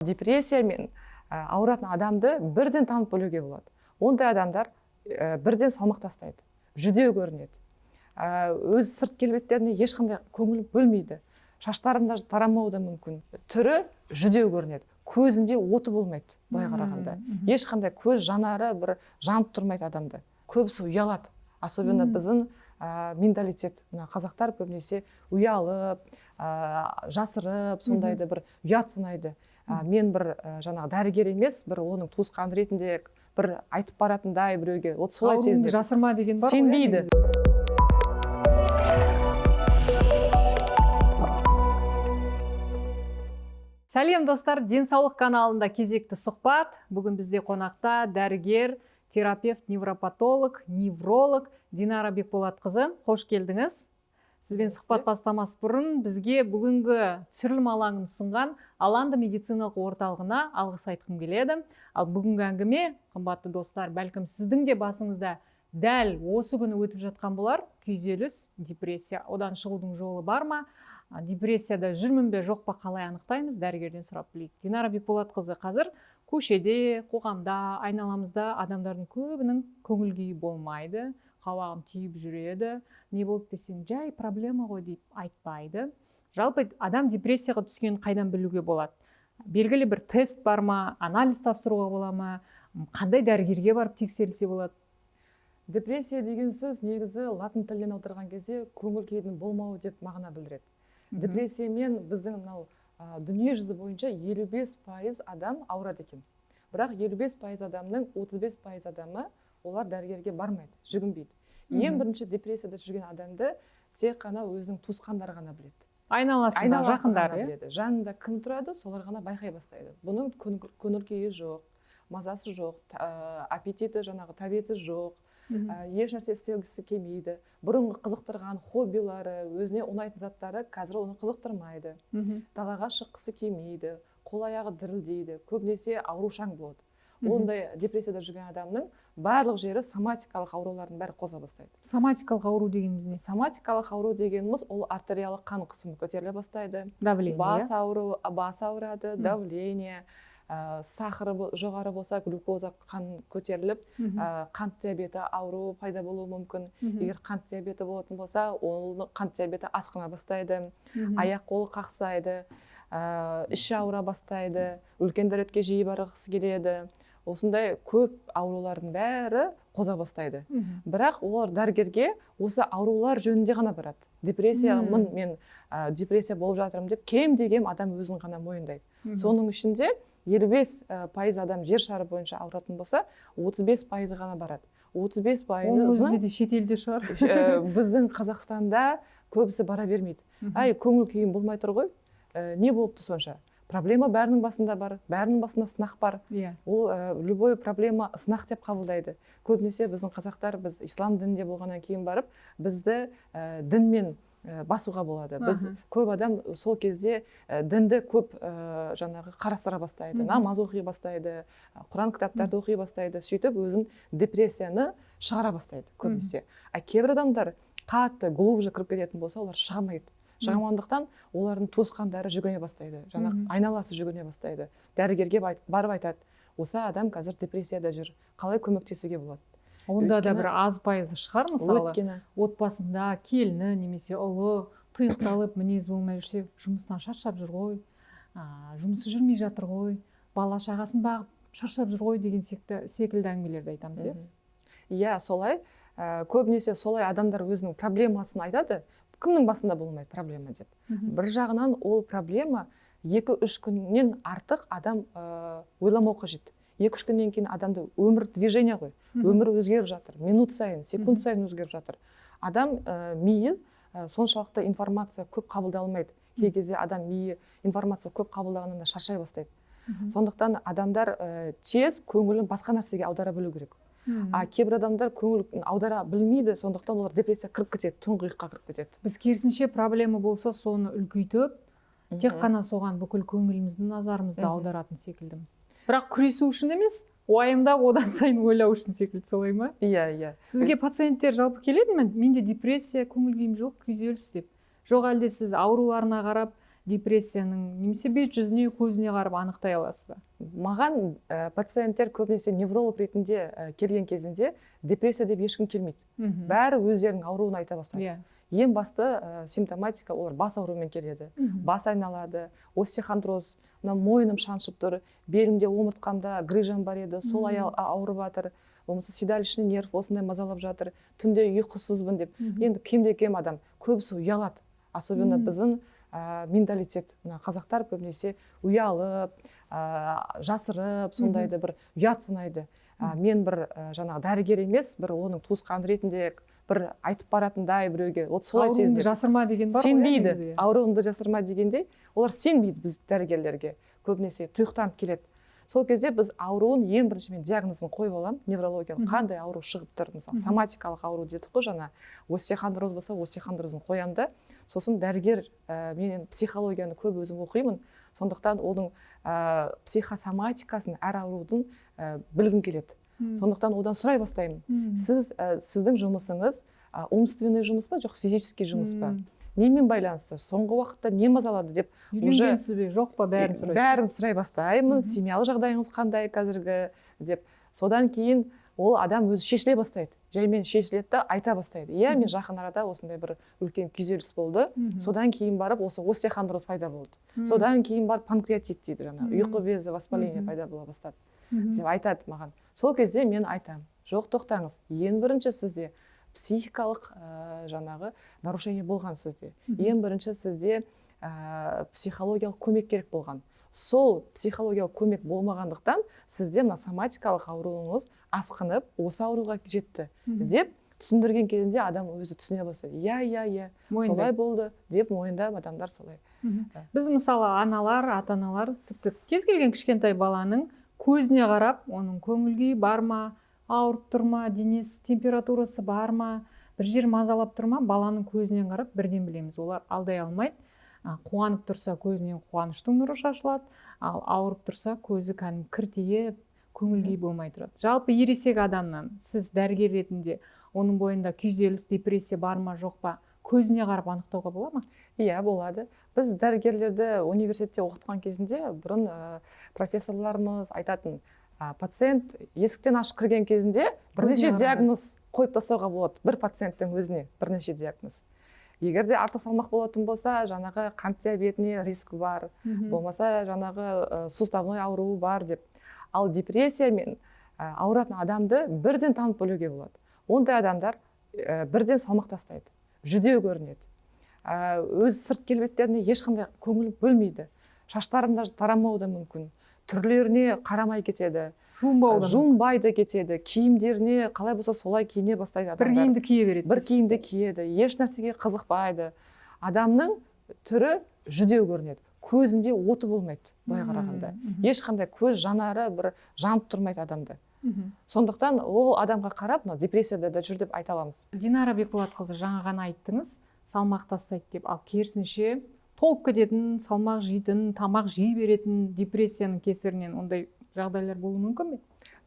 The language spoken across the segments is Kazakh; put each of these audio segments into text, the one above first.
Депрессиямен ауыратын адамды бірден танып білуге болады. Ондай адамдар бірден салмақ тастайды, жүдеу көрінеді, өз сырт келбеттеріне ешқандай көңіл бөлмейді, шаштарын даже тарамауы да мүмкін, түрі жүдеу көрінеді, көзінде оты болмайды. Былай қарағанда, ешқандай көз жанары бір жанып тұрмайды адамда. Көбісі ұялады, особенно біздің менталитет, мына қазақтар көбінесе ұялып, жасырып, сондайды бір ұят санайды. Мен бір жаңағы дәрігер емес, бір оның туысқаны ретінде бір айтып баратындай біреуге, вот солай Ауруыңды сезінеді. жасырма деген бар ғой, иә, Сенбейді. негізі. Сәлем, достар! Денсаулық каналында кезекті сұхбат. Бүгін бізде қонақта дәрігер, терапевт, невропатолог, невролог Динара Бекболатқызы. Қош келдіңіз. Сізбен сұхбат бастамас бұрын бізге бүгінгі түсірілім алаңын ұсынған Аланда медициналық орталығына алғыс айтқым келеді. Ал бүгінгі әңгіме, қымбатты достар, бәлкім, сіздің де басыңызда дәл осы күні өтіп жатқан болар. Күйзеліс, депрессия, одан шығудың жолы бар ма? Депрессияда жүрмін бе, жоқ па, қалай анықтаймыз? Дәрігерден сұрап білейік. Динара Бекболатқызы, қазір көшеде, қоғамда, айналамызда адамдардың көбінің көңіл күйі болмайды, қабағын түйіп жүреді. Не болды десең, жай проблема ғой деп айтпайды. Жалпы, адам депрессияға түскенін қайдан білуге болады? Белгілі бір тест бар ма, анализ тапсыруға бола ма? Қандай дәрігерге барып тексерілсе болады? Депрессия деген сөз негізі латын тілінен аударған кезде көңіл күйдің болмауы деп мағына білдіреді. Депрессиямен біздің мынау дүние жүзі бойынша 55% адам ауырады екен. Бірақ 55% адамның 35% адамы, олар дәрігерге бармайды, жүгінбейді. Ең бірінші депрессияда жүрген адамды тек қана өзінің туысқандары ғана біледі. Айналасында, Айналасы жақындары, ғана иә? біледі. Жанында кім тұрады, солар ғана байқай бастайды. Бұның көңіл күйі жоқ, мазасы жоқ, аппетиті, жаңағы тәбеті жоқ, еш нәрсе істегісі келмейді. Бұрынғы қызықтырған хоббилары, өзіне ұнайтын заттары қазір оны қызықтырмайды. Далаға шыққысы келмейді, қол аяғы дірілдейді, көбінесе аурушаң болады. Ондай депрессияда жүрген адамның барлық жері соматикалық аурулардың бәрі қоза бастайды. Соматикалық ауру дегеніміз не? Соматикалық ауру дегеніміз ол артериялық қан қысымы көтеріле бастайды, Давление, бас иә? ауру, бас ауырады, давление, сахары жоғары болса, глюкоза қан көтеріліп, қант диабеті ауруы пайда болуы мүмкін. Егер қант диабеті болатын болса, ол қант диабеті асқына бастайды, аяқ қолы қақсайды, іші ауыра бастайды, үлкен дәретке жиі барғысы келеді. Осындай көп аурулардың бәрі қоза бастайды. Бірақ олар дәрігерге осы аурулар жөнінде ғана барады. Депрессиямын мен, депрессия болып жатырмын деп кем де кем адам өзін ғана мойындайды. Соның ішінде 55% адам жер шары бойынша ауыратын болса, 35%-ы ғана барады. 35 Оның пайызының өзінде де шетелде шығар. Біздің Қазақстанда көбісі бара бермейді. Әй, көңіл күйім болмай тұр ғой, не болыпты сонша? Проблема бәрінің басында бар, бәрінің басында сынақ бар. Ол любой проблема сынақ деп қабылдайды. Көбінесе біздің қазақтар, біз ислам дінінде болғаннан кейін барып, бізді дінмен басуға болады. Біз көп адам сол кезде дінді көп жаңағы қарастыра бастайды, намаз оқи бастайды, құран кітаптарды оқи бастайды, сөйтіп өзін депрессияны шығара бастайды көбінесе. А кейбір адамдар қатты глубже кіріп кететін болса, олар шыға алмайды. Шыға алмағандықтан олардың туысқандары жүгіне бастайды, жаңағы айналасы жүгіне бастайды. Дәрігерге барып айтады: осы адам қазір депрессияда жүр, қалай көмектесуге болады? Онда да Өйткені бір аз пайызы шығар, мысалы, Өйткені отбасында келіні немесе ұлы тұйықталып, мінезі болмай жүрсе, жұмыстан шаршап жүр ғой, жұмысы жүрмей жатыр ғой, бала шағасын бағып шаршап жүр ғой деген секілді әңгімелерді айтамыз, иә, біз? Иә, солай. Көбінесе солай адамдар өзінің проблемасын айтады. Кімнің басында болмайды проблема деп. Бір жағынан ол проблема 2-3 күннен артық адам ойламау қажет. 2-3 күннен кейін адамды өмір движение ғой, өмір өзгеріп жатыр, минут сайын, секунд сайын өзгеріп жатыр. Адам миы соншалықты информация көп қабылдай алмайды. Кей кезде адам миы информация көп қабылдағаннан да шаршай бастайды. Сондықтан адамдар тез көңілін басқа нәрсеге аудара білу керек. А кейбір адамдар көңіл аудара білмейді, сондықтан олар депрессияға кіріп кетеді, тұңғиыққа кіріп кетеді. Біз керісінше, проблема болса, соны үлкейтіп, тек қана соған бүкіл көңілімізді, назарымызды аударатын секілдіміз. Бірақ күресу үшін емес, уайымдап, одан сайын ойлау үшін секілді, солай ма? Иә. Сізге пациенттер жалпы келеді ме, менде депрессия, көңіл күйім жоқ, күйзеліс деп? Жоқ әлде сіз ауруларына қарап Депрессияның немесе бет жүзіне, көзіне қарап анықтай аласыз ба? Маған пациенттер көбінесе невролог ретінде келген кезінде депрессия деп ешкім келмейді. Бәрі өздерінің ауруын айта бастайды. Ең басты симптоматика: олар бас ауруымен келеді, бас айналады, остеохондроз, мына мойным шаншып тұр, белімде, омыртқамда грыжам бар еді, сол ауырып жатыр, болмаса седалищный нерв осындай мазалап жатыр, түнде ұйқысызбын деп. Енді кемде кем адам, көбісі ұялады, особенно біздің менталитет, мына қазақтар көбінесе ұялып, жасырып, сондайды бір ұят санайды. Мен бір жаңағы дәрігер емес, бір оның туысқаны ретінде бір айтып баратындай біреуге, вот солай Ауруыңды сезінеді. жасырма деген бар ғой, иә, Сенбейді. негізі, иә. Ауруыңды жасырма дегендей, олар сенбейді біз дәрігерлерге, көбінесе тұйықтанып келеді. Сол кезде біз ауруын, ең бірінші мен диагнозын қойып аламын неврологиялық, қандай ауру шығып тұр, мысалы, соматикалық ауру дедік қой жаңа, остеохондроз болса, остеохондрозын қоямын да, сосын дәрігер, мен енді психологияны көп өзім оқимын, сондықтан оның психосоматикасын әр аурудың білгім келеді. Сондықтан одан сұрай бастаймын: сіздің жұмысыңыз умственный жұмыс па, жоқ физический жұмыс па, немен байланысты, соңғы уақытта не мазалады деп. Үйленгенсіз бе, жоқ па, бәрін сұрайсыз. Бәрін сұрай бастаймын. Семьялық жағдайыңыз қандай қазіргі деп. Содан кейін ол адам өзі шешіле бастайды, жаймен шешіледі да, айта бастайды: иә, мен жақын арада осындай бір үлкен күйзеліс болды, содан кейін барып осы остеохондроз пайда болды, содан кейін барып панкреатит дейді, жаңағы ұйқы безі воспаление пайда бола бастады деп айтады маған. Сол кезде мен айтамын: жоқ, тоқтаңыз, ең бірінші сізде психикалық жаңағы нарушение болған сізде, ең бірінші сізде психологиялық көмек керек болған. Сол психологиялық көмек болмағандықтан сізде мына соматикалық ауруыңыз асқынып, осы ауруға жетті деп түсіндірген кезінде адам өзі түсіне бастайды: иә, иә, иә, солай болды деп мойындап, адамдар солай. Біз, мысалы, аналар, ата аналар тіпті кез келген кішкентай баланың көзіне қарап, оның көңіл күйі бар ма, ауырып тұр ма, денесі температурасы бар ма, бір жер мазалап тұр ма, баланың көзінен қарап бірден білеміз. Олар алдай алмайды. Қуанып тұрса, көзінен қуаныштың нұры шашылады, ал ауырып тұрса, көзі кәдімгі кіртиіп, көңіл күйі болмай тұрады. Жалпы ересек адамнан сіз дәрігер ретінде оның бойында күйзеліс, депрессия бар ма, жоқ па, көзіне қарап анықтауға бола ма? Иә, болады. Біз дәрігерлерді университетте оқытқан кезінде бұрын профессорларымыз айтатын: пациент есіктен ашып кірген кезінде бірнеше Көзіне қарап. диагноз қойып тастауға болады бір пациенттің өзіне, бірнеше диагноз. Егер де артық салмақ болатын болса, жаңағы қант диабетіне риск бар, болмаса жаңағы суставной ауруы бар деп. Ал депрессиямен ауыратын адамды бірден танып білуге болады. Ондай адамдар бірден салмақ тастайды, жүдеу көрінеді, өз сырт келбеттеріне ешқандай көңіл бөлмейді, шаштарын даже тарамауы да мүмкін, түрлеріне қарамай кетеді. Жуынбауы да мүмкін. Жуынбай да кетеді, киімдеріне қалай болса солай киіне бастайды Бір адамдар. киімді кие береді. Бір киімді киеді, еш нәрсеге қызықпайды. Адамның түрі жүдеу көрінеді, көзінде оты болмайды былай қарағанда, ешқандай көз жанары бір жанып тұрмайды адамда. Сондықтан ол адамға қарап, мынау депрессияда да жүр деп айта аламыз. Динара Бекболатқызы, жаңа ғана айттыңыз, салмақ тастайды деп. Ал керісінше толып кететін, салмақ жейтін, тамақ жей беретін депрессияның кесірінен ондай жағдайлар болуы мүмкін бе?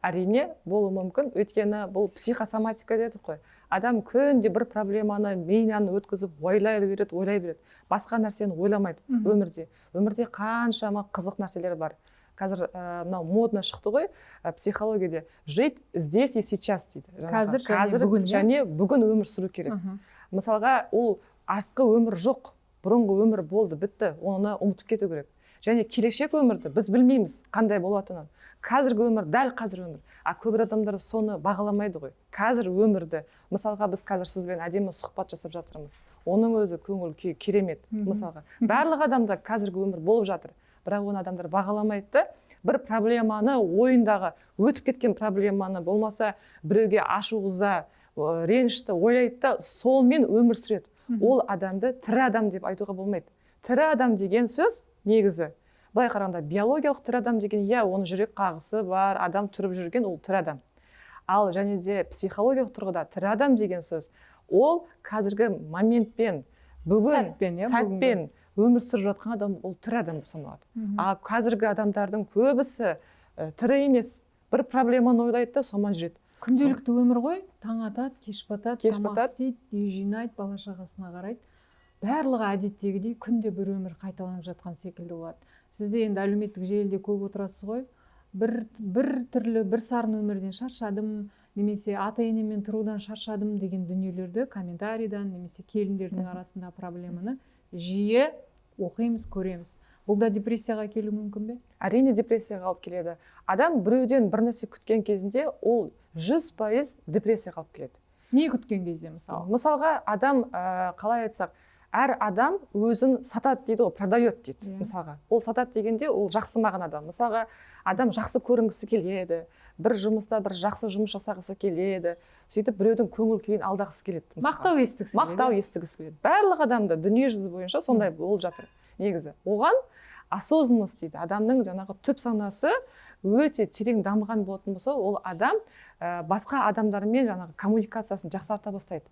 Әрине, болуы мүмкін, өйткені бұл психосоматика дедік қой. Адам күнде бір проблеманы миынан өткізіп, ойлай береді, ойлай береді, басқа нәрсені ойламайды. Өмірде қаншама қызық нәрселер бар. Қазір мынау модно шықты ғой, психологияда «жить здесь и сейчас» дейді. Жаңағы Қазір және қазір бүгін, иә? және бүгін өмір сүру керек. Мысалға, ол артқы өмір жоқ, бұрынғы өмір болды, бітті, оны ұмытып кету керек. Және келешек өмірді біз білмейміз қандай болатынын. Қазіргі өмір, дәл қазір өмір. А көбір адамдар соны бағаламайды ғой қазір өмірді. Мысалға, біз қазір сізбен әдемі сұхбат жасап жатырмыз, оның өзі көңіл күй керемет. Мысалға, барлық адамда қазіргі өмір болып жатыр, бірақ оны адамдар бағаламайды да, бір проблеманы, ойындағы өтіп кеткен проблеманы, болмаса біреуге ашу ыза, ренішті ойлайды да, солмен өмір сүреді. Ол адамды тірі адам деп айтуға болмайды. Тірі адам деген сөз негізі былай қарағанда биологиялық тірі адам деген, иә, оның жүрек қағысы бар адам, тұрып жүрген, ол тірі адам. Ал және де психологиялық тұрғыда тірі адам деген сөз ол қазіргі моментпен, бүгін, Сәтпен, иә, сәтпен өмір сүріп жатқан адам, ол тірі адам болып саналады. А қазіргі адамдардың көбісі тірі емес, бір проблеманы ойлайды да, сонымен жүреді. Күнделікті өмір ғой: таң атады, кеш батады, Кеш тамақ батады. істейді, үй жинайды, бала шағасына қарайды. Барлығы әдеттегідей күнде бір өмір қайталанып жатқан секілді болады. Сіз де енді әлеуметтік желіде көп отырасыз ғой. Бір түрлі бір сарын өмірден шаршадым, немесе ата енеммен тұрудан шаршадым деген дүниелерді комментарийдан немесе келіндердің арасында проблеманы жиі оқимыз, көреміз. Бұл да депрессияға келуі мүмкін бе? Әрине, депрессияға алып келеді. Адам біреуден бір нәрсе күткен кезінде ол 100% депрессияға алып келеді. Не күткен кезде, мысалы? Мысалға, адам, қалай айтсақ, әр адам өзін сатады дейді ғой, продает дейді. Мысалға, ол сатады дегенде, ол жақсы мағынада. Мысалға, адам жақсы көрінгісі келеді, бір жұмыста бір жақсы жұмыс жасағысы келеді, сөйтіп біреудің көңіл күйін алдағысы келеді мысалға. Мақтау естігісі келеді. Мақтау естігісі келеді. Барлық адамда дүние жүзі бойынша сондай болып жатыр негізі. Оған осознанность дейді. Адамның жаңағы түп санасы өте терең дамыған болатын болса, ол адам басқа адамдармен жаңағы коммуникациясын жақсарта бастайды.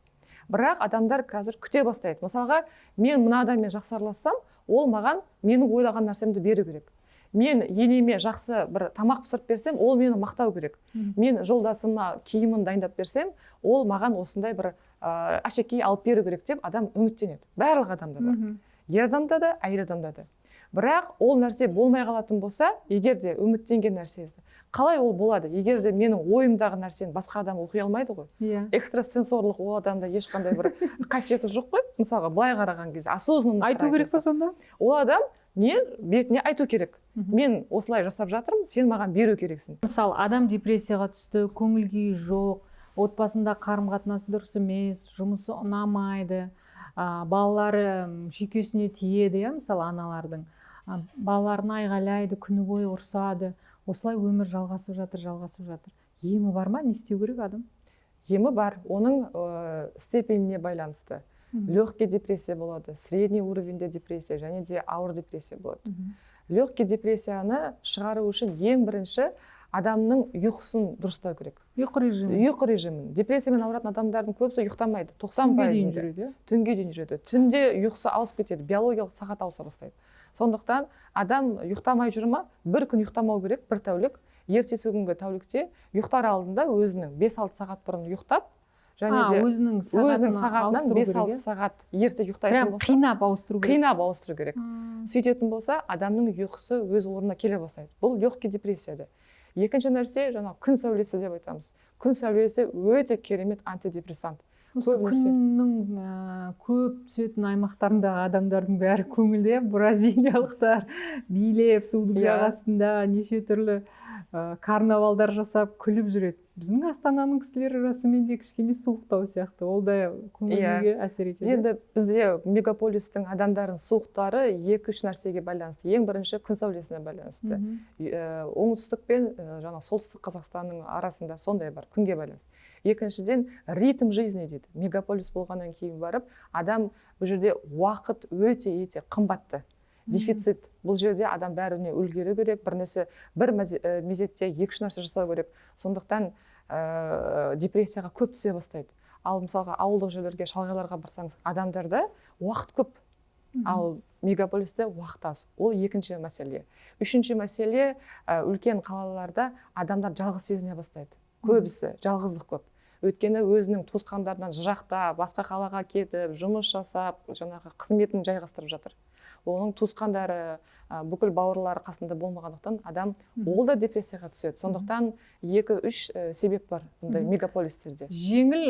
Бірақ адамдар қазір күте бастайды. Мысалға, мен мына адаммен жақсы аралассам, ол маған менің ойлаған нәрсемді беру керек. Мен енеме жақсы бір тамақ пісіріп берсем, ол мені мақтау керек. Мен жолдасыма киімін дайындап берсем, ол маған осындай бір әшекей алып беру керек деп адам үміттенеді. Барлық адамда бар, ер адамда да, әйел адамда да. Бірақ ол нәрсе болмай қалатын болса, егер де үміттенген нәрсесі қалай ол болады, егер де менің ойымдағы нәрсені басқа адам оқи алмайды ғой? Экстрасенсорлық ол адамда ешқандай бір қасиеті жоқ қой. Мысалға, былай қараған кезде, осознанно Айту керек па сонда? Ол адам не бетіне айту керек: мен осылай жасап жатырмын, сен маған беру керексің. Мысалы, адам депрессияға түсті, көңіл күйі жоқ, отбасында қарым қатынасы дұрыс емес, жұмысы ұнамайды, балалары шүйкесіне тиеді, иә, мысалы, аналардың балаларына айғайлайды, күні бойы ұрсады. Осылай өмір жалғасып жатыр, жалғасып жатыр. Емі бар ма? Не істеу керек адам? Емі бар. Оның степеніне байланысты. Легкий депрессия болады, средний уровеньде депрессия және де ауыр депрессия болады. Легкий депрессияны шығару үшін ең бірінші адамның ұйқысын дұрыстау керек. Ұйқы режимі. Ұйқы режимін. Депрессиямен ауыратын адамдардың көбісі ұйықтамайды, 90 Түнге дейін пайызында. жүреді, иә. Түнге дейін жүреді. Түнде ұйқысы ауысып кетеді, биологиялық сағат ауыса бастайды. Сондықтан адам ұйықтамай жүр ма, бір күн ұйықтамау керек, бір тәулік. Ертесі күнгі тәулікте ұйықтар алдында өзінің 5-6 сағат бұрын ұйықтап және де өзінің өзінің сағатына сағатынан ауыстыру бес керек, алты иә? сағат ерте ұйықтайтын Прям болса. қинап ауыстыру керек. Қинап ауыстыру керек. Сөйтетін болса, адамның ұйқысы өз орнына келе бастайды. Бұл легкий депрессияда. Екінші нәрсе, жаңағы күн сәулесі деп айтамыз. Күн сәулесі өте керемет антидепрессант. Осы Көбінесе. күннің көп түсетін аймақтарындағы адамдардың бәрі көңілді, иә. Бразилиялықтар билеп судың жағасында неше түрлі карнавалдар жасап күліп жүреді. Біздің Астананың кісілері расымен де кішкене суықтау сияқты. Ол да көңіл күйге әсер етеді. Енді бізде мегаполистің адамдардың суықтары екі үш нәрсеге байланысты. Ең бірінші күн сәулесіне байланысты. Оңтүстік пен жаңағы Солтүстік Қазақстанның арасында сондай бар, күнге байланысты. Екіншіден, ритм жизни дейді. Мегаполис болғаннан кейін барып, адам бұл жерде уақыт өте өте қымбатты, дефицит. Бұл жерде адам бәріне үлгеру керек, бір нәрсе бір мезетте екі үш нәрсе жасау керек. Сондықтан депрессияға көп түсе бастайды. Ал мысалға, ауылдық жерлерге, шалғайларға барсаңыз, адамдарда уақыт көп, ал мегаполисте уақыт аз. Ол екінші мәселе. Үшінші мәселе, үлкен қалаларда адамдар жалғыз сезіне бастайды. Көбісі жалғыздық көп, өйткені өзінің туысқандарынан жырақта, басқа қалаға кетіп жұмыс жасап, жаңағы қызметін жайғастырып жатыр. Оның туысқандары, бүкіл бауырлары қасында болмағандықтан, адам ол да депрессияға түседі. Сондықтан екі үш себеп бар бұндай мегаполистерде. Жеңіл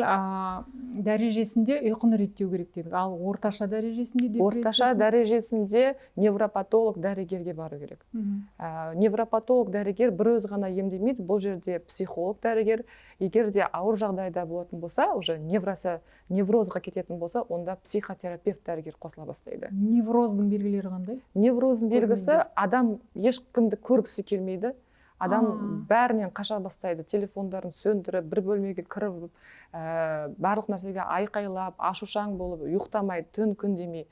дәрежесінде ұйқыны реттеу керек дедік, ал орташа дәрежесінде Орташа депрессиясын? дәрежесінде невропатолог дәрігерге бару керек. Невропатолог дәрігер бір өзі ғана емдемейді. Бұл жерде психолог дәрігер, егер де ауыр жағдайда болатын болса, уже неврозға кететін болса, онда психотерапевт дәрігер қосыла бастайды. Невроздың белгілері қандай? Невроздың белгісі: Көрінеді. адам ешкімді көргісі келмейді, адам бәрінен қаша бастайды, телефондарын сөндіріп, бір бөлмеге кіріп, барлық нәрсеге айқайлап, ашушаң болып, ұйықтамайды түн күн демей,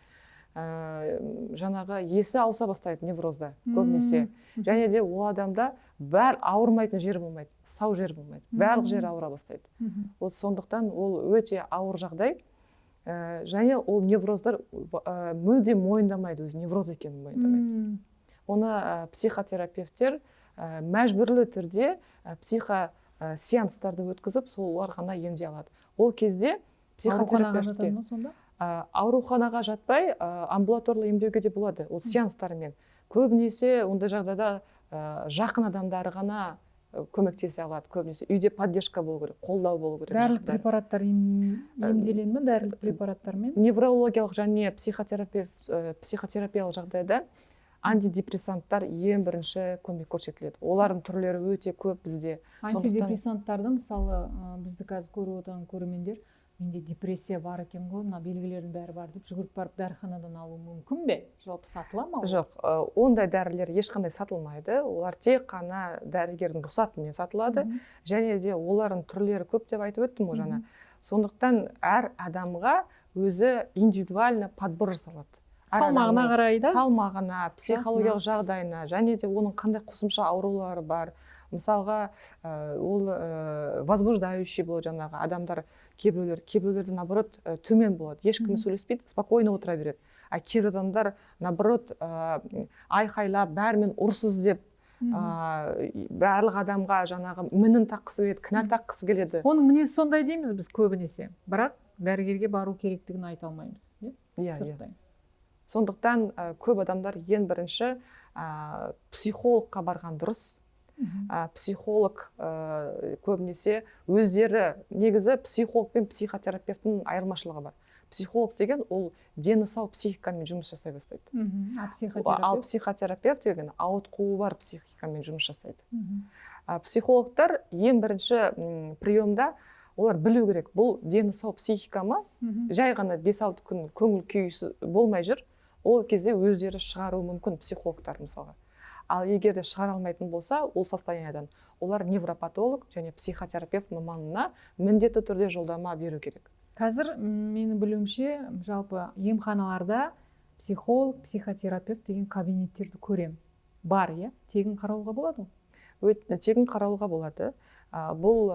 жаңағы есі ауыса бастайды неврозда көбінесе. Және де ол адамда бәр ауырмайтын жері болмайды, сау жері болмайды, барлық жері ауыра бастайды. Вот сондықтан ол өте ауыр жағдай. Және ол невроздар мүлде мойындамайды, өзі невроз екенін мойындамайды. Оны психотерапевттер мәжбүрлі түрде психо сеанстарды өткізіп, солар ғана емдей алады. Ол кезде Ауруханаға психотерапевтке жатады ма сонда? Ауруханаға жатпай, амбулаторлы емдеуге де болады, ол сеанстармен. Көбінесе ондай жағдайда жақын адамдары ғана көмектесе алады. Көбінесе үйде поддержка болу керек, қолдау болу керек. Дәрілік Жақындары. препараттар емделеді ме, дәрілік препараттармен? Неврологиялық және психотерапиялық жағдайда антидепрессанттар ең бірінші көмек көрсетіледі. Олардың түрлері өте көп бізде. Антидепрессанттарды, мысалы, бізді қазір көріп отырған көрермендер «менде депрессия бар екен ғой, мына белгілердің бәрі бар» деп жүгіріп барып дәріханадан алуы мүмкін бе? Жалпы сатыла ма ол? Жоқ, ондай дәрілер ешқандай сатылмайды. Олар тек қана дәрігердің рұқсатымен сатылады. Және де олардың түрлері көп деп айтып өттім ғой жаңа. Сондықтан әр адамға өзі индивидуально подбор жасалады. Әр Салмағына адамның қарай да. салмағына, психологиялық жағдайына және де оның қандай қосымша аурулары бар. Мысалға, ол возбуждающий болады жаңағы адамдар, кейбіреулерде, наоборот, төмен болады, ешкіммен сөйлеспейді, спокойно отыра береді. А кейбір адамдар, наоборот, айқайлап, бәрімен ұрыс іздеп, барлық адамға жаңағы мінін таққысы келеді, кінә таққысы келеді. Оның мінезі сондай дейміз біз көбінесе, бірақ дәрігерге бару керектігін айта алмаймыз, иә? Иә. Сырттай. Сондықтан көп адамдар ең бірінші психологқа барған дұрыс. Психолог көбінесе өздері, негізі психолог пен психотерапевттің айырмашылығы бар. Психолог деген ол дені сау психикамен жұмыс жасай бастайды. А Ал психотерапевт? Психотерапевт деген ауытқуы бар психикамен жұмыс жасайды. Психологтар ең бірінші приемда олар білу керек, бұл дені сау психика ма, жай ғана 5-6 күн көңіл күйі болмай жүр. Ол кезде өздері шығаруы мүмкін психологтар, мысалға. Ал егер де шығара алмайтын болса, ол состояниядан олар невропатолог және психотерапевт маманына міндетті түрде жолдама беру керек. Қазір менің білуімше, жалпы емханаларда психолог, психотерапевт деген кабинеттерді көрем бар, иә? Тегін қаралуға болады ғой? Тегін қаралуға болады. Бұл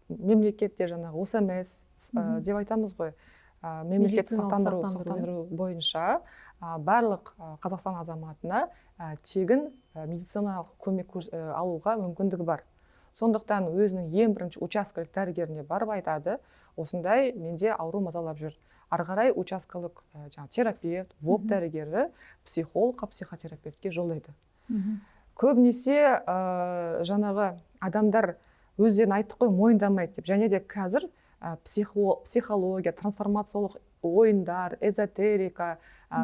мемлекетте жаңағы ОСМС деп айтамыз ғой, мемлекеттік Медициналық сақтандыру, сақтандыру, иә? сақтандыру бойынша барлық Қазақстан азаматына тегін медициналық көмек алуға мүмкіндігі бар. Сондықтан өзінің ең бірінші учаскелік дәрігеріне барып айтады: «Осындай менде ауру мазалап жүр». Ары қарай учаскелік жаңағы терапевт, ВОП дәрігері психологқа, психотерапевтке жолдайды. Көбінесе жаңағы адамдар өздерін, айттық қой, мойындамайды деп. Және де қазір психология, трансформациялық ойындар, эзотерика,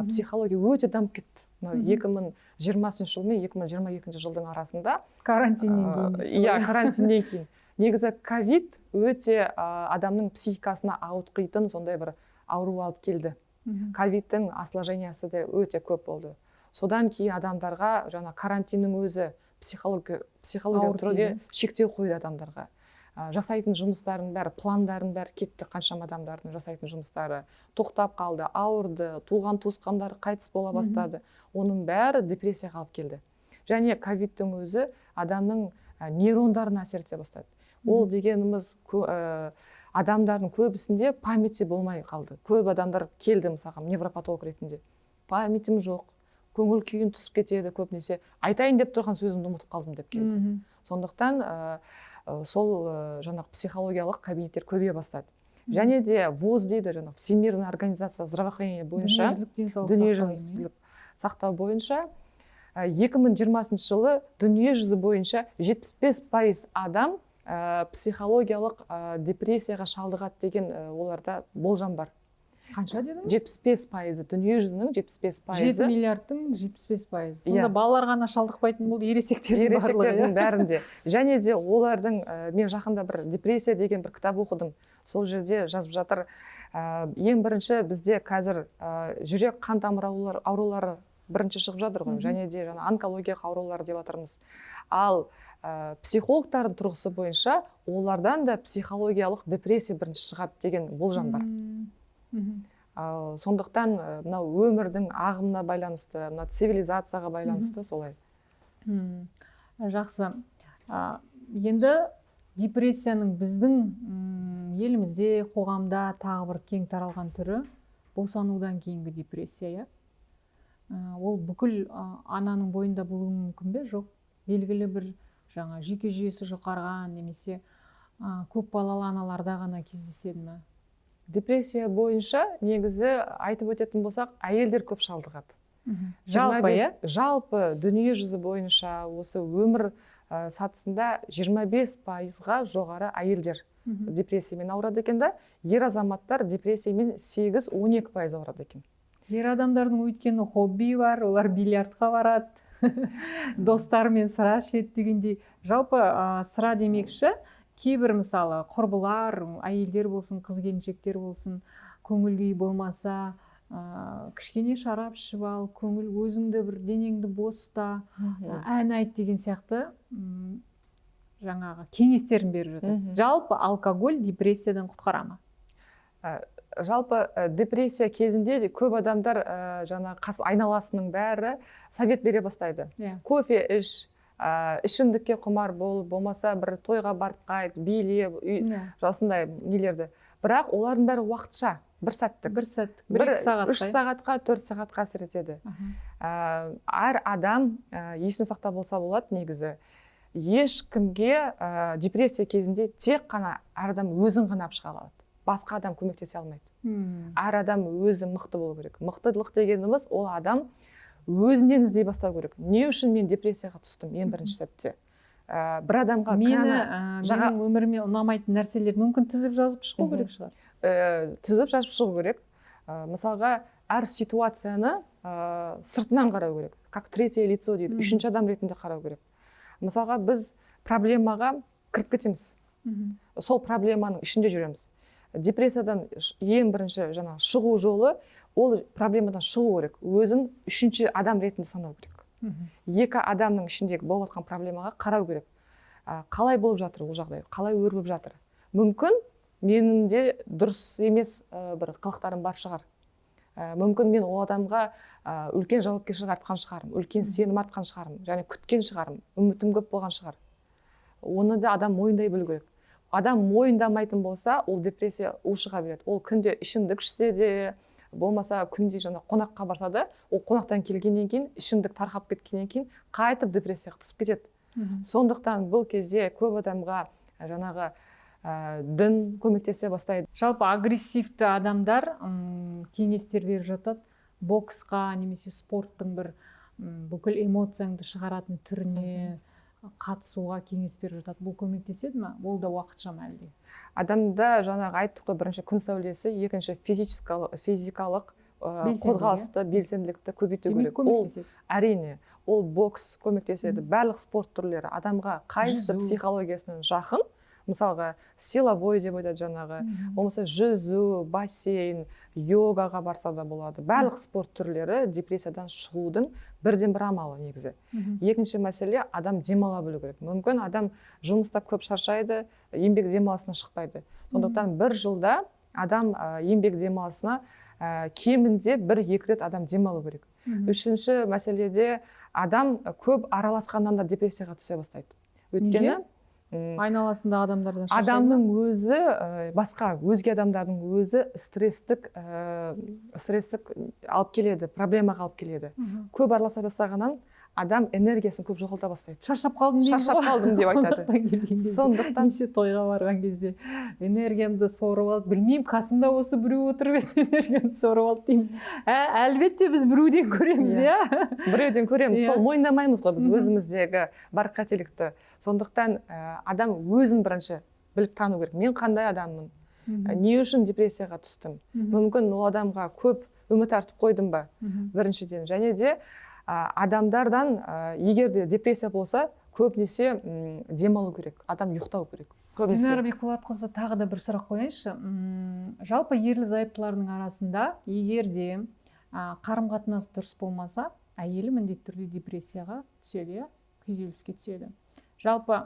психология өте дамып кетті мынау 2020 жыл мен 2022 жылдың арасында. Карантиннен кейін дейсіз Иә, ғой. карантиннен кейін. Негізі ковид өте адамның психикасына ауытқитын сондай бір ауру алып келді. Ковидтің осложнениясы да өте көп болды. Содан кейін адамдарға жаңа карантиннің өзі психологиялық Ауыр түрде тиді. шектеу қойды адамдарға. Жасайтын жұмыстарының бәрі, пландарының бәрі кетті. Қаншама адамдардың жасайтын жұмыстары тоқтап қалды, ауырды, туған туысқандары қайтыс бола бастады. Оның бәрі депрессияға алып келді. Және ковидтің өзі адамның нейрондарына әсер ете бастады. Ол дегеніміз адамдардың көбісінде памяти болмай қалды. Көп адамдар келді, мысалға, невропатолог ретінде: «Памятім жоқ, көңіл күйім түсіп кетеді, көбінесе айтайын деп тұрған сөзімді ұмытып қалдым» деп келді. Сондықтан сол жаңағы психологиялық кабинеттер көбейе бастады. Және де ВОЗ дейді, жаңағы Всемирная организация здравоохранения бойынша, Дүниежүзілік денсаулық сақтау ұйымы. дүниежүзілік сақтау бойынша 2020 жылы дүниежүзі бойынша 75% адам психологиялық депрессияға шалдығады деген оларда болжам бар. Қанша дедіңіз? 75%-ы, дүниежүзінің 75 жеті пайызы. миллиардтың 75%-ы. Иә. Сонда балалар ғана шалдықпайтын болды, ересектердің барлығы, Ересектердің иә? бәрінде. Және де олардың мен жақында бір депрессия деген бір кітап оқыдым. Сол жерде жазып жатыр, ең бірінші бізде қазір жүрек қан тамыр аурулары бірінші шығып жатыр ғой, және де жаңа онкологиялық аурулар деп жатырмыз. Ал психологтардың тұрғысы бойынша олардан да психологиялық депрессия бірінші шығады деген болжам бар. Сондықтан мынау өмірдің ағымына байланысты, мына цивилизацияға байланысты солай. Жақсы. Енді депрессияның біздің елімізде, қоғамда тағы бір кең таралған түрі босанудан кейінгі депрессия, иә? Ол бүкіл ананың бойында болуы мүмкін бе? Жоқ, белгілі бір жаңа жүйке жүйесі жұқарған немесе көп балалы аналарда ғана кездеседі ме? Депрессия бойынша негізі айтып өтетін болсақ, әйелдер көп шалдығады. Жалпы, иә? Жалпы дүние жүзі бойынша осы өмір сатысында 25%-ға жоғары әйелдер депрессиямен ауырады екен да, ер азаматтар депрессиямен 8-12% ауырады екен. Ер адамдардың өйткені хобби бар, олар бильярдқа барады, достарымен сыра ішеді дегендей. Жалпы сыра демекші, кейбір, мысалы, құрбылар, әйелдер болсын, қыз келіншектер болсын, көңіл күй болмаса, кішкене шарап ішіп ал, көңіл өзіңді бір денеңді бос ұста, ән айт деген сияқты жаңағы кеңестерін беріп жатады. Жалпы алкоголь депрессиядан құтқара ма? Жалпы депрессия кезінде де көп адамдар жаңағы қас айналасының бәрі совет бере бастайды. Кофе іш, ішімдікке құмар бол, болмаса бір тойға барып қайт, биле, үй, осындай нелерді. Бірақ олардың бәрі уақытша, бір сәттік. Бір сәттік, бір екі сағатқа. 3 сағатқа, 4 сағатқа әсер етеді. Әр адам есін сақтап болса болады негізі. Ешкімге депрессия кезінде тек қана әр адам өзін ғана алып шыға алады. Басқа адам көмектесе алмайды. Әр адам өзі мықты болу керек. Мықтылық дегеніміз ол адам өзінен іздей бастау керек. Не үшін мен депрессияға түстім ең бірінші сәтте? Бір адамға мені менің өміріме ұнамайтын нәрселер мүмкін тізіп жазып шығу керек шығар. Тізіп жазып шығу керек. Мысалға, әр ситуацияны сыртынан қарау керек. Как третье лицо дейді, үшінші адам ретінде қарау керек. Мысалға, біз проблемаға кіріп кетеміз. Сол проблеманың ішінде жүреміз. Депрессиядан ең бірінші жаңағы шығу жолы ол проблемадан шығу керек. Өзін үшінші адам ретінде санау керек. Екі адамның ішіндегі болып жатқан проблемаға қарау керек. Қалай болып жатыр ол жағдай, қалай өрбіп жатыр? Мүмкін менің де дұрыс емес бір қылықтарым бар шығар. Мүмкін мен ол адамға үлкен жауапкершілік артқан шығармын, үлкен сенім артқан шығармын, және күткен шығармын, үмітім көп болған шығар. Оны да адам мойындай білу керек. Адам мойындамайтын болса, ол депрессия ушыға береді. Ол күнде ішімдік ішсе де, болмаса күнде жаңа қонаққа барса да, ол қонақтан келгеннен кейін, ішімдік тарқап кеткеннен кейін қайтып депрессияға түсіп кетеді. Сондықтан бұл кезде көп адамға жаңағы дін көмектесе бастайды. Жалпы агрессивті адамдар кеңестер беріп жатады. Боксқа немесе спорттың бір бүкіл эмоцияңды шығаратын түріне қатысуға кеңес беріп жатады. Бұл көмектеседі ме? Ол да уақытша ма әлде? Адамда жаңағы айттық қой, бірінші күн сәулесі, екінші физикалық Белсенділік, қозғалысты, белсенділікті көбейту Демек, керек. Ол көмектеседі. әрине, ол бокс көмектеседі, барлық спорт түрлері адамға қайсысы Жүзу. психологиясынан жақын, мысалға, силовой деп айтады жаңағы, болмаса жүзу, бассейн, йогаға барса да болады. Барлық спорт түрлері депрессиядан шығудың бірден бір амалы негізі. Екінші мәселе, адам демала білу керек. Мүмкін адам жұмыста көп шаршайды, еңбек демалысына шықпайды. Сондықтан бір жылда адам еңбек демалысына кемінде 1-2 рет адам демалу керек. Үшінші мәселеде адам көп араласқаннан да депрессияға түсе бастайды. Өйткені Неге? Айналасындағы адамдардан шаршайды ма? Адамның өзі, басқа өзге адамдардың өзі стресстік алып келеді, проблемаға алып келеді. Көп араласа бастағаннан адам энергиясын көп жоғалта бастайды. Шаршап қалдым дейміз Шаршап ғой. қалдым деп айтады. Қонақтан келген кезде. Сондықтан Немесе тойға барған кезде энергиямды сорып алды, білмеймін, қасымда осы біреу отырып еді, энергиямды сорып алды дейміз. Әлбетте біз біреуден көреміз, иә? Біреуден көреміз, сол мойындамаймыз ғой біз өзіміздегі бар қателікті. Сондықтан адам өзін бірінші біліп тану керек. Мен қандай адаммын? Не үшін депрессияға түстім? Мүмкін ол адамға көп үміт артып қойдым ба? Біріншіден. Және де адамдардан, егер де депрессия болса, көбінесе демалу керек, адам ұйықтау керек. Көбінесе. Динара Бекболатқызы, тағы да бір сұрақ қояйыншы. Жалпы ерлі зайыптылардың арасында егер де қарым-қатынас дұрыс болмаса, әйелі міндетті түрде депрессияға түседі, иә? Күйзеліске түседі. Жалпы,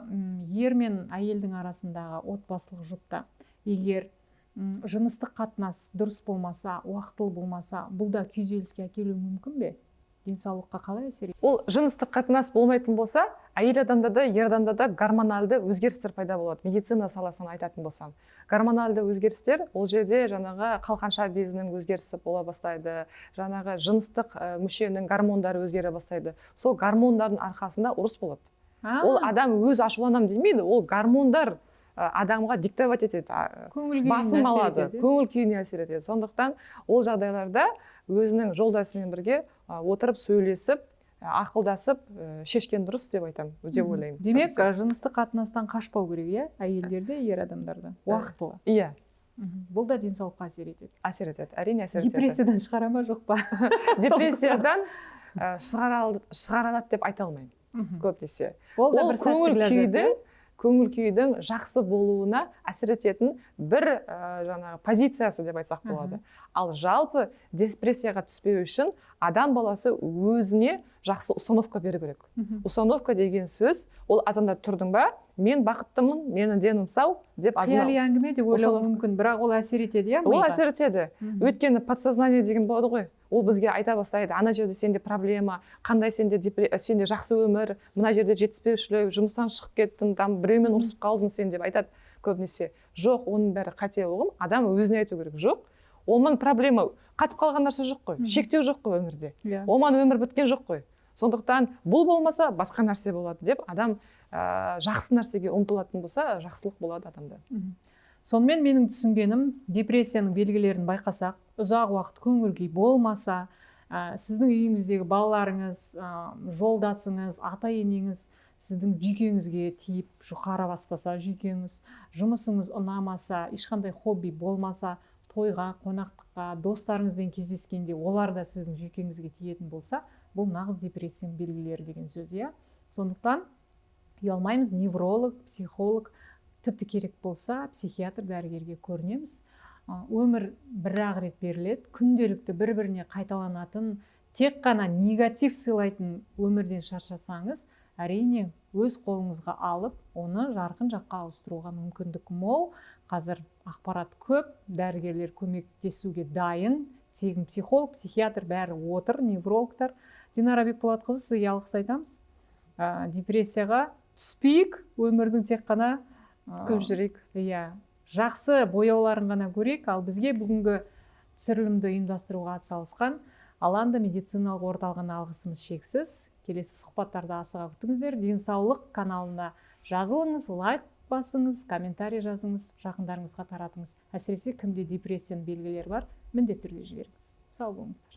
ер мен әйелдің арасындағы отбасылық жұпта егер жыныстық қатынас дұрыс болмаса, уақытылы болмаса, бұл да күйзеліске әкелуі мүмкін бе? Денсаулыққа қалай әсер етеді? Ол жыныстық қатынас болмайтын болса, әйел адамда да, ер адамда да гормоналды өзгерістер пайда болады. Медицина саласынан айтатын болсам, гормоналды өзгерістер ол жерде жаңағы қалқанша безінің өзгерісі бола бастайды, жаңағы жыныстық мүшенің гормондары өзгере бастайды. Сол гормондардың арқасында ұрыс болады. Ол адам өз ашуланам демейді, ол гормондар адамға диктовать етеді, Көңіл күйіне басым әсер алады, етеді, иә? көңіл күйіне әсер етеді. Сондықтан ол жағдайларда өзінің жолдасымен бірге отырып сөйлесіп, ақылдасып, шешкен дұрыс деп айтамын, деп ойлаймын. Демек, Көбінесе. жыныстық қатынастан қашпау керек, иә, әйелдерде, ер адамдарда уақытылы. Иә. Бұл да денсаулыққа әсер етеді. Әсер етеді, әрине, әсер етеді. Депрессиядан шығара ма, жоқ па? Депрессиядан шығара алады деп айта алмаймын көбінесе. Ол да Ол бір сәттік көңіл ләззат, күйдің иә? көңіл күйдің жақсы болуына әсер ететін бір жаңағы позициясы деп айтсақ болады. Ал жалпы депрессияға түспеу үшін адам баласы өзіне жақсы установка беру керек. Установка деген сөз — ол азанда тұрдың ба, мен бақыттымын, менің денім сау деп азанда. Қияли әңгіме деп ойлауы Установка. мүмкін, бірақ ол әсер етеді, иә, Ол миға? әсер етеді. Өйткені подсознание деген болады ғой, ол бізге айта бастайды: ана жерде сенде проблема қандай, сенде сенде жақсы өмір, мына жерде жетіспеушілік, жұмыстан шығып кеттің, там біреумен ұрысып қалдың сен деп айтады көбінесе. Жоқ, оның бәрі қате ұғым. Адам өзіне айту керек: жоқ, онымен проблема, қатып қалған нәрсе жоқ қой, шектеу жоқ қой өмірде, онымен өмір біткен жоқ қой. Сондықтан бұл болмаса, басқа нәрсе болады деп адам жақсы нәрсеге ұмтылатын болса, жақсылық болады адамда. Сонымен, менің түсінгенім, депрессияның белгілерін байқасақ, ұзақ уақыт көңіл күй болмаса, сіздің үйіңіздегі балаларыңыз, жолдасыңыз, ата енеңіз сіздің жүйкеңізге тиіп жұқара бастаса, жүйкеңіз, жұмысыңыз ұнамаса, ешқандай хобби болмаса, тойға, қонақтыққа, достарыңызбен кездескенде олар да сіздің жүйкеңізге тиетін болса, бұл нағыз депрессияның белгілері деген сөз, иә. Сондықтан ұялмаймыз, невролог, психолог, тіпті керек болса, психиатр дәрігерге көрінеміз. Өмір бір ақ рет беріледі. Күнделікті бір біріне қайталанатын, тек қана негатив сыйлайтын өмірден шаршасаңыз, әрине, өз қолыңызға алып, оны жарқын жаққа ауыстыруға мүмкіндік мол. Қазір ақпарат көп, дәрігерлер көмектесуге дайын, тегін психолог, психиатр бәрі отыр, неврологтар. Динара Бекболатқызы, сізге алғыс айтамыз. Депрессияға түспейік, өмірдің тек қана күліп жүрейік. Иә, жақсы бояуларын ғана көрейік. Ал бізге бүгінгі түсірілімді ұйымдастыруға атсалысқан Аланда медициналық орталығына алғысымыз шексіз. Келесі сұхбаттарды асыға күтіңіздер. Денсаулық каналына жазылыңыз, лайк басыңыз, комментарий жазыңыз, жақындарыңызға таратыңыз. Әсіресе кімде депрессияның белгілері бар, міндетті түрде жіберіңіз. Сау болыңыздар.